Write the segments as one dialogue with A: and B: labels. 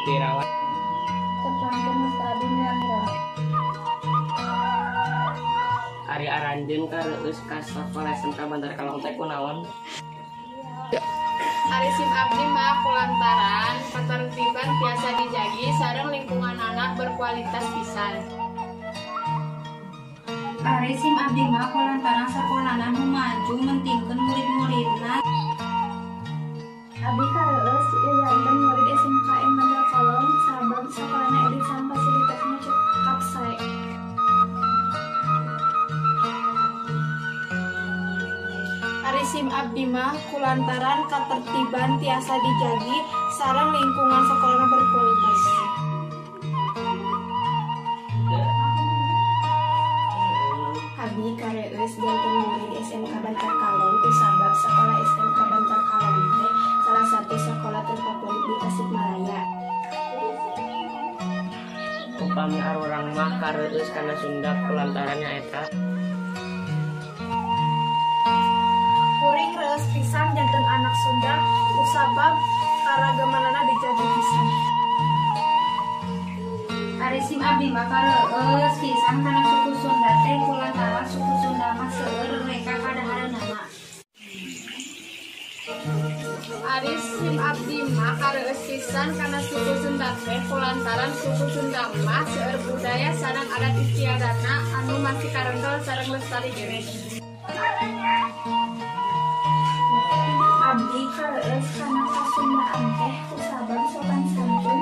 A: Dirawat.
B: Tepangkeun wasta abdi Nila.
A: Ari aranjeun kareueus ka sakola SMK Bantar Kalong teh kunaon?
C: Ari sim abdi mah kulantaran katertiban tiasa dijagi sareng lingkunganana berkualitas pisan.
D: Ari sim abdi mah kulantaran sakolana nu maju mentingkeun murid-muridna.
B: Abdi kareueus janten murid SMKN Bantar Kalong sabab sakolana elit sareng fasilitasna cekap sae.
E: Ari sim abdi mah kulantaran katertiban tiasa dijagi sareng lingkungan sekolahna berkualitas.
F: Abdi kareueus janten murid SMK Bantar Kalong kusabab sekolah SMK Bantar Kalong teh salah satu sekolah terfavorit di Tasikmalaya.
A: Upami arurang mah kareueus kana Sunda kulantaran nyaeta
E: Kuring reueus pisan janten anak Sunda kusabab karagamanana dijagi pisan.
D: Ari sim abdi mah kareueus pisan kana suku Sunda teh kulantaran suku Sunda mah seueur reka kadahareunana.
C: Ari sim abdi mah kareueus pisan kana suku Sunda teh kulantaran suku Sunda mah seueur budaya sareng adat istiadatna anu masih karendol sareng lestari keneh.
B: Abdi kareueus kana kasundaan teh kusabab sopan santun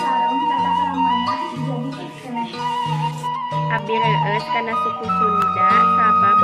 B: sareng tata kramana dijagi keneh.
G: Abdi reueus kana suku Sunda sabab